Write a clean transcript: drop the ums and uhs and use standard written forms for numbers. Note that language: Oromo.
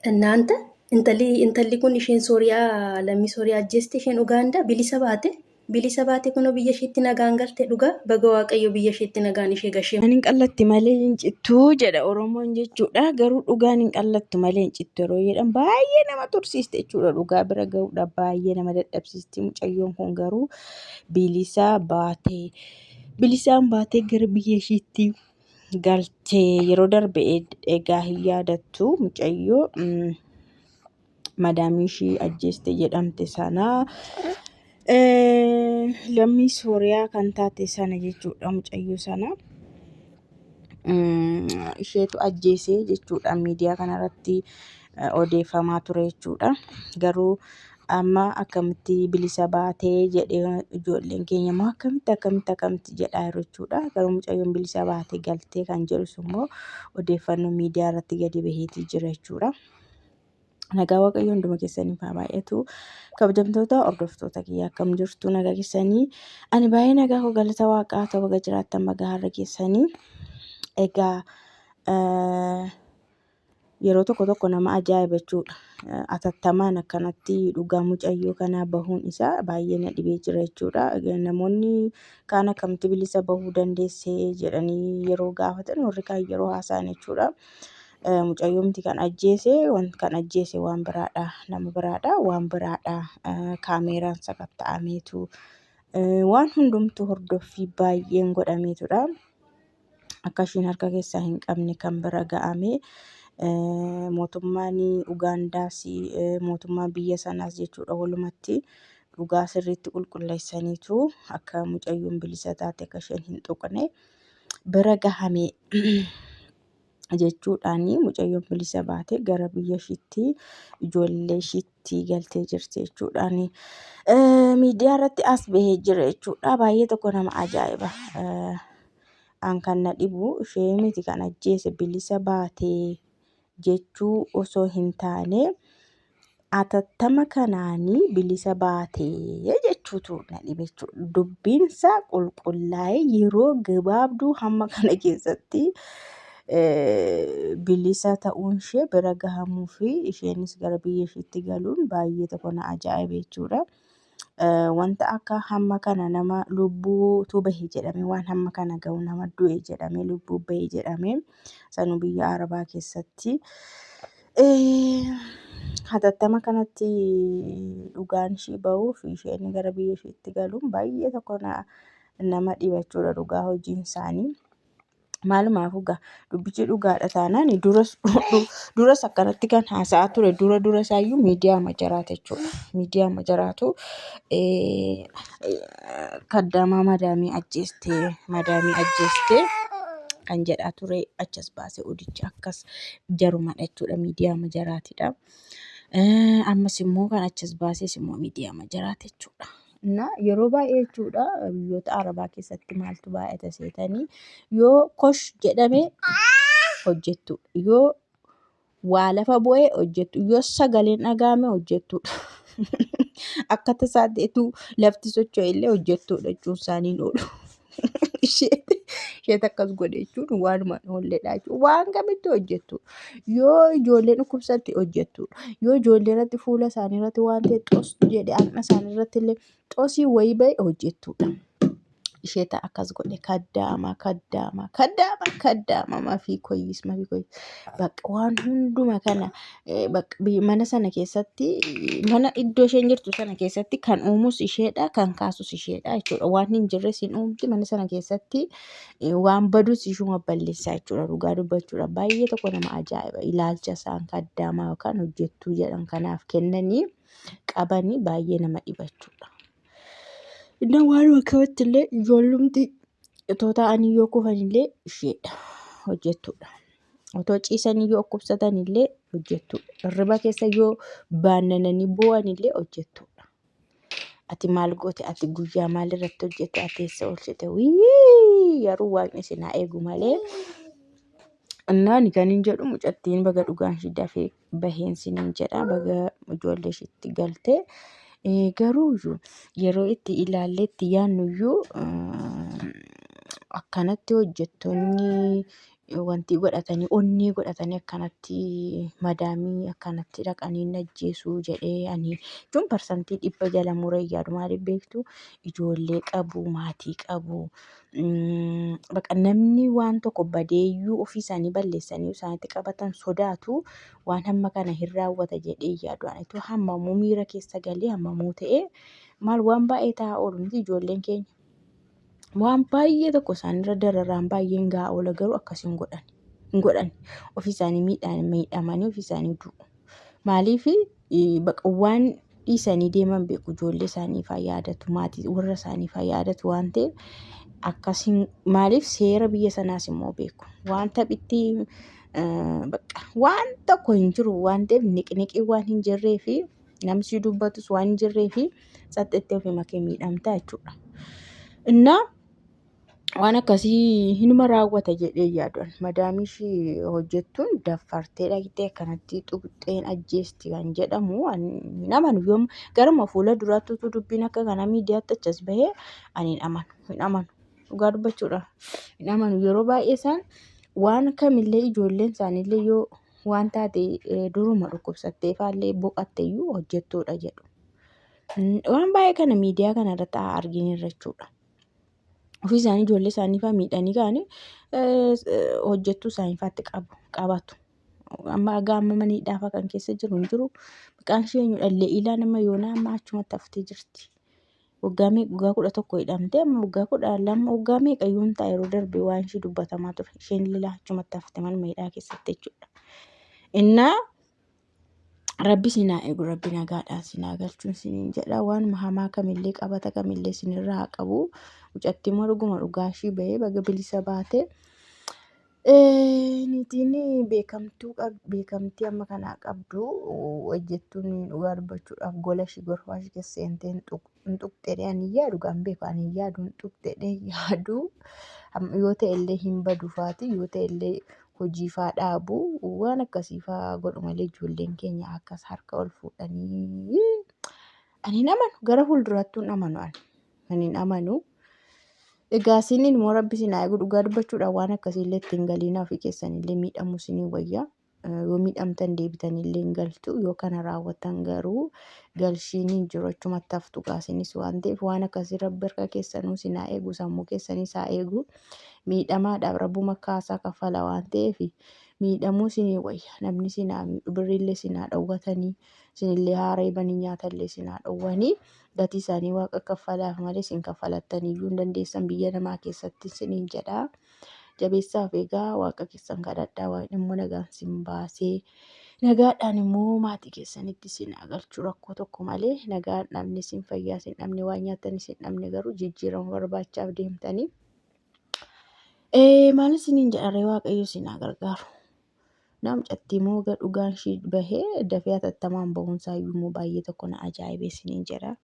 Innaanta intalli kun isheen Sooriyaa lammii Sooriyaa ajjeeste isheen Ugaandaa bilisa baate bilisa baate kunoo biyya isheetti nagaan galte dhugaa baga Waaqayyo biyya isheetti nagaan ishee gashee. Dhugaan hin qallatti malee hin cittu jedha Oromoon jechuudha. Garuu dhugaan hin qallattu malee hin cittu yeroo jedhan baay'ee nama tursiiste jechuudha. Dhugaa bira gahuudhaaf baay'ee nama dadhabsiisti. Mucayyoon kun garuu bilisa baate. Bilisaan baatee gara biyya ishiitti galte yeroo darbe egaa hin yaadattu mucayyoo madaamii ishii ajjeeste jedhamte sana lammii Sooriyaa kan taate sana jechuudha mucayyoo sana. Isheetu ajjeese jechuudha miidiyaa kanarratti odeeffamaa ture jechuudha. Garuu amma akkamitti bilisa baatee jedhee ijoolleen keenya immoo akkamitti akkamitti akkamitti jedhaa jiru jechuudha. Garuu mucayyoon bilisa baatee galtee kan jedhus immoo odeeffannoo miidiyaa irratti gadi baheetii jira jechuudha. Nagaa Waaqayyoo hunduma keessaniif haa baay'atu. Kabajamtoota hordoftoota kiyya akkam jirtu nagaa keessanii. Ani baay'ee nagaa koo galata waaqaa ta'u baga jiraattan baga har'a keessanii. Egaa yeroo tokko tokko nama ajaa'iba jechuudha. Atattamaan akkanatti dhugaa mucayyoo kanaa bahuun isaa baay'ee na dhibee jira jechuudha. Namoonni kaan akkamitti bilisa bahuu dandeesse jedhanii yeroo gaafatan warri kaan yeroo haasa'an jechuudha. Mucayyoo miti kan ajjeese kan ajjeese waan biraadha nama biraadha waan biraadha kaameeraan sakatta'ameetu waan hundumtuu hordoffii baay'een godhameetudha. Akka ishiin harka keessaa hin qabne kan bira ga'ame mootummaan Ugaandaas mootummaan biyya sanaas jechuudha walumatti dhugaa sirriitti qulqulleessaniitu akka mucayyoon bilisa taate akka isheen hin tuqne bira gahame jechuudhaan mucayyoon bilisa baate gara biyya ishiitti ijoollee ishiitti galtee jirti jechuudhaan miidiyaa irratti as bahee jira jechuudha. Baay'ee tokko nama ajaa'iba. An kan na dhibu ishee miti kan ajjeese bilisa baatee jechuu osoo hin taane atattama kanaanii bilisa baatee jechuutu na dhibe jechuudha. Dubbiinsaa qulqullaa'ee yeroo gabaabduu hamma kana keessatti bilisa ta'uun ishee bira gahamuu fi isheenis gara biyya isheetti galuun baay'ee tokko na ajaa'ibe jechuudha. Wanta akka hamma kana nama lubbuutu bahe jedhamee waan hamma kana gahu nama du'e jedhamee lubbuu bahe jedhamee sanuu biyya Arabaa keessatti hatattama kanatti dhugaan ishii bahuu fi isheen gara biyya isheetti galuun baay'ee tokko nama dhiba jechuudha dhugaa hojiin isaanii. Maalumaafuu gaa dubbichi dhugaadha taanaan duras duras akkanatti kan haasa'aa ture dura dura isaayyuu miidiyaa majaraati jechuudha. Miidiyaa majaraatu kaddaamaa madaamii ajjeestee madaamii ajjeestee kan jedhaa ture achas baasee odicha akkas jarumadha jechuudha miidiyaa majaraatidha. Ammas immoo kan achas baasees immoo miidiyaa majaraati jechuudha. Na yeroo baay'ee jechuudha biyyoota Arabaa keessatti maaltu baay'ata seetanii yoo kosh jedhame hojjettudha. Yoo waa lafa bu'e hojjettu. Yoo sagaleen dhaga'ame hojjettudha. Akka tasaa ta'etu lafti socho'e illee hojjettudha jechuun isaanii hin oolu. Isheet akkas godhe jechuun waanuma hin oolledha jechuudha. Waan kamittuu hojjettudha. Yoo ijoolleen dhukkubsatte hojjettudha. Yoo ijoollee irratti fuula isaanii irratti waan ta'e xos jedhe harma isaanii irratti illee xosii wayii ba'e hojjettudha. Ishee ta'a akkas godhe kaddaama kaddaama kaddaama kaddaama mafii koyyis mafii koyyis bakka waan hunduma kana bakka mana sana keessatti mana iddoo isheen jirtu sana keessatti kan uumus isheedha kan kaasus isheedha jechuudha waan hin jirres hin uumti mana sana keessatti waan badus ishuma balleessaa jechuudha dhugaa dubbachuudha baay'ee tokko nama ajaa'iba ilaalcha isaan kaddaamaa yookaan hojjettuu jedhan kanaaf kennanii qabanii baay'ee nama dhiba jechuudha. Inni waan akkamatti illee ijoollumti otoo taa'anii yoo kufan illee isheedha hojjettuudha. Otoo ciisanii yoo dhukkubsatan illee hojjettuudha. Hirriba keessa yoo baannananii boo'an illee hojjettuudha. Ati maal goote? Ati guyyaa maal irratti hojjette? Ati eessa oolchite? Wii garuu waaqni isin haa eegu malee. Innaan kan hin jedhu mucattiin baga dhugaan ishii dafee baheen siniin jedha baga ijoollee ishiitti galte. Garuu iyyuu yeroo itti ilaallee itti yaadnu iyyuu akkanatti hojjettoonni Wanti godhatanii onnee godhatanii akkanatti madaamii akkanatti dhaqanii hin ajjeesuu jedhee ani jechuun 100% jala muree yaadu. Maaliif beektu? Ijoollee qabu, maatii qabu. Baqa namni waan tokko badeeyyuu ofii isaanii balleessanii isaanitti qabatan sodaatu waan hamma kana hin raawwata jedhee yaadu. Ani utuu hammamuu miira keessa galee hammamuu ta'ee maal waan baay'ee taa'aa oolu miti ijoolleen keenya. Waan baay'ee tokko isaanirra dararaan baay'een gahaa oola garuu akkas hin godhan. Hin godhan. Ofii isaanii miidhamanii ofii isaanii du'u. Maaliif baqa waan dhiisanii deeman beeku ijoollee isaanii faa yaadatu maatii warra isaanii faa yaadatu waan ta'eef akkas hin maaliif seera biyya sanaas immoo beeku. Waan taphitti baqa waan tokko hin jiru waan ta'eef niqniqii waan hin jirree fi namni si dubbatus waan hin jirree fi tsaxxettee ofii kee miidhamta jechuudha. Innaa waan akkasii hinuma raawwata jedhee yaaduun madaamii ishii hojjettuun daffartee dhaqxee akkanatti tuqxeen ajjeesti kan jedhamu hin amanu. Yoom garuma fuula duraatti utuu dubbiin akka kanaa miidiyaatti achas bahee ani hin amanu hin amanu dhugaa dubbachuudha hin amanu. Yeroo baay'ee isaan waan kamillee ijoolleen isaaniillee yoo waan taate duruma dhukkubsattee faallee boqatte iyyuu hojjettuudha jedhu. Waan baay'ee kana miidiyaa kana irratti argineerra jechuudha. Ofii isaanii ijoollee isaanii fa'aa miidhanii ka'anii hojjettuu isaanii fa'aatti qabu qabatu. Amma haga amma mana hidhaa fa'aa kan keessa jiru hin jiru. Maqaan ishee eenyudha? Le'iilaa nama yoonaa amma achumatti haftee jirti. Waggaa meeqa waggaa 11 hidhamtee amma waggaa 12 waggaa meeqa iyyuu hin ta'a yeroo darbe waan ishee dubbatamaa ture. Isheen illee achumatti hafte manuma hidhaa keessatti jechuudha. Innaa rabbi isin haa eegu, rabbi nagaadhaan isin haa galchuun isiniin jedha. Waanuma hamaa kamillee qabata kamillee isinirraa haa qabu. Mucattii immoo dhuguma dhugaa ishii bahee baga bilisa baate. Niitiin beekamtuu beekamtii amma kanaa qabdu hojjettuun dhugaa dubbachuudhaaf gola ishii gorfaa ishii keessa seentee hin tuqxedhee ani hin yaadu gaan beeku ani hin yaadu hin tuqxedhee yaadu yoo ta'e illee hin badu faati yoo ta'e illee hojii faa dhaabu waan akkasii faa godhu malee ijoolleen keenya akkas harka ol fuudhanii ani hin amanu gara fuulduraattuu hin amanu ani hin amanu. Egaa isiniin immoo rabbi isin haa eegu dhugaa dubbachuudhaan waan akkasiillee ittiin galiinaa ofii keessanillee miidhamuu isinii wayya. Yoo miidhamtan deebitaniillee hin galtu. Yoo kana raawwattan garuu galshiin hin jiru achumatti haftu gaa isinis waan ta'eef waan akkasii rabbi harka keessanuu isin haa eegu sammuu keessanis haa eegu. Miidhamaadhaaf rabbuma kaasaa kaffala waan ta'eef miidhamuu isinii wayya. Namni isin haa miidhu birriillee isin haa dhowwatanii isinillee haa reebanii nyaatallee isin haa dhowwanii. Gatii isaanii waaqa kaffalaaf malee isin kaffalattaniyyuu hin dandeessan biyya namaa keessatti isiniin jedha. Jabeessaaf egaa waaqa keessan kadhadhaa waaqni immoo nagaan isin baasee nagaadhaan immoo maatii keessanitti isin haa galchu rakkoo tokko malee nagaan dhabne isin fayyaa isin dhabne waan nyaattan isin dhabne garuu jijjiirama barbaachaaf deemtanii. Maal isiniin jedha ree waaqayyo isin haa gargaaru. Namcattii immoo dhugaan ishii bahee dafee hatattamaan bahuun isaa iyyuu immoo baay'ee tokko na ajaa'ibee isiniin jedha.